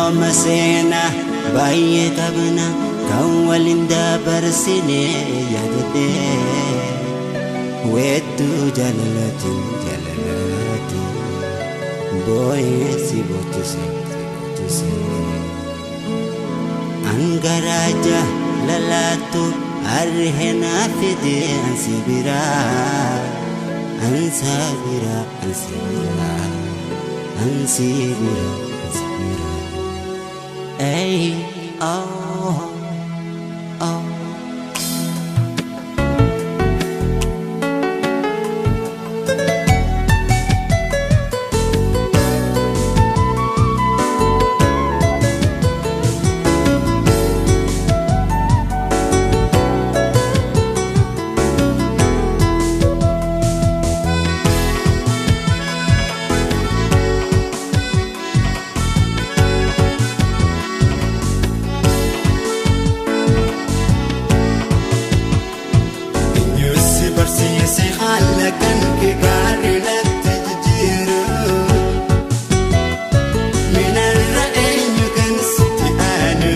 Firooma seenaa baay'ee qabna kan waliin dabarsine yaadadhee weedduu jaalalaatiin jaalalaatiin boo'ee si boochise si boochise. Angaraa jaalalaatu harree fide ansi biraa ansa biraa ansi biraa ansi biraa ansi biraa. Hey, oh, oh. Barsiise haala kan kee gaarii natti jijjiiru. Minarra eenyu kan sitti aanu.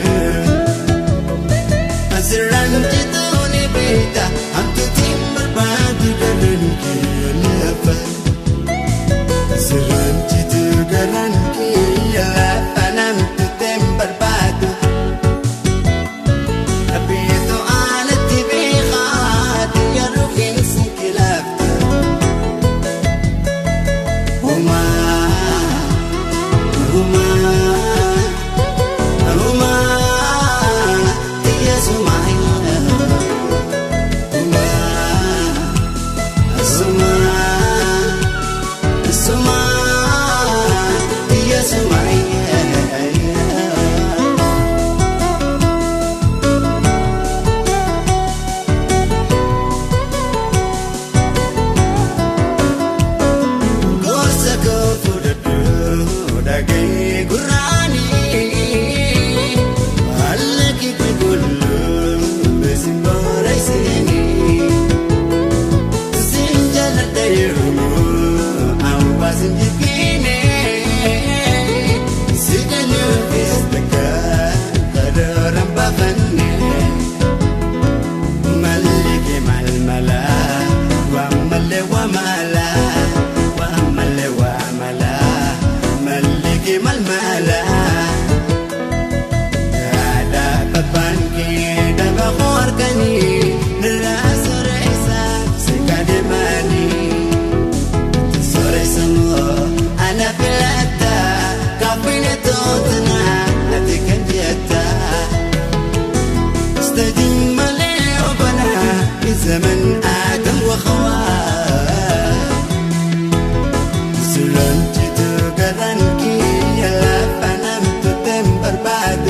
Asirraan jituu ni beekta hamtuutiin barbaadu garaan kee lafa. Asirraan jituu garaan kee lafa namtuutiin barbaadu. Abbiitu alatti beekaa yeroo keessa kilaafta. Humaa humaa humaa xiyyeessumaa humaa sumaa sumaa xiyyeessumaa. Gorsa koo fudhadhu dhaga'ee gurraanii haala kee qulqulluu beesin booraysinii sin jaalladha yeroo hawaasni jibbiine si galuufis takka karooraan baafanne. Malli mal mala, wa malle wa mala, wa malle wa mala, malli mal mala. Ada babanki daba khorkani, nira soreysa sikademani. Soreysa mo ana filata, kafine totna, ati kan jetta. استدم لي ربنا في زمن آدم وخواه سلنتي تقرنكي يلا فنمت تنبر بعد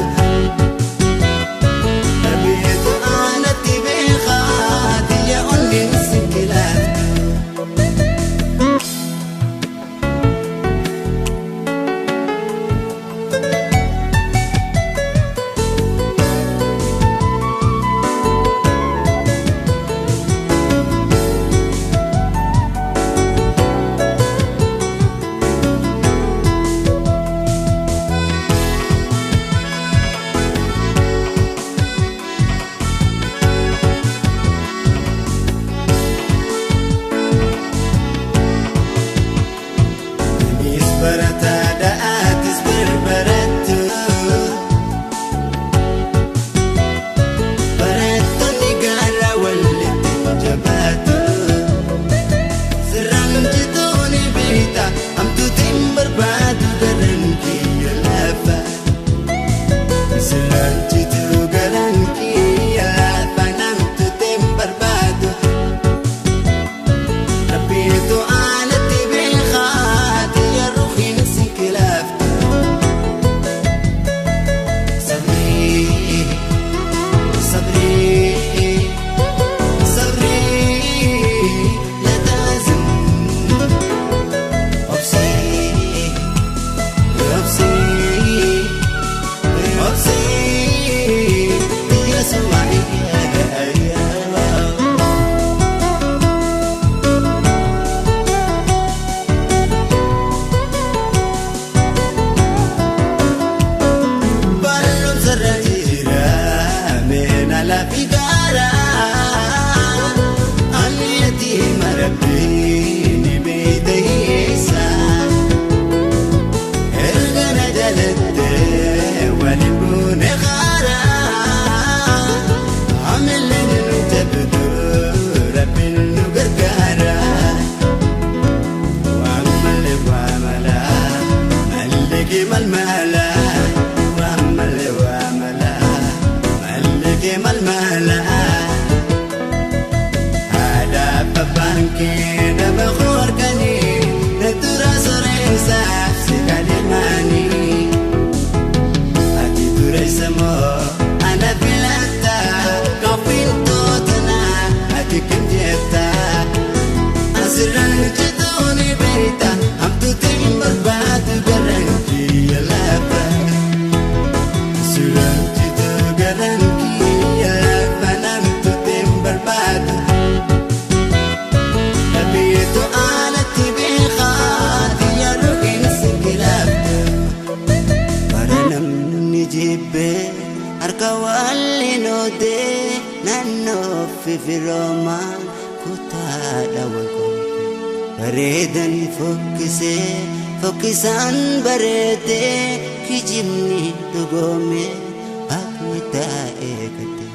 أبيت أنا تبيخاتي يا أني سكلات. Jibbe harka waliin oodee naannoo fifiroomaan kutaadha wal qoode. Bareedan fokkisee fokkisaan bareedee kijibni dhugoome haqni taa'ee gate.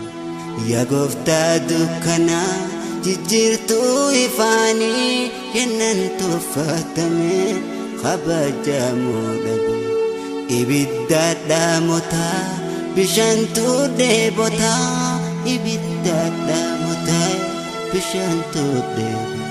Yaa gooftaa dukkanaa jijjiirtuu ifaanii kennan tuffatame kabajamuu dhabe. Ibidda dhaamotaa bishaantu dheebotaa ibidda dhaamotaa bishaantu dheebotaa.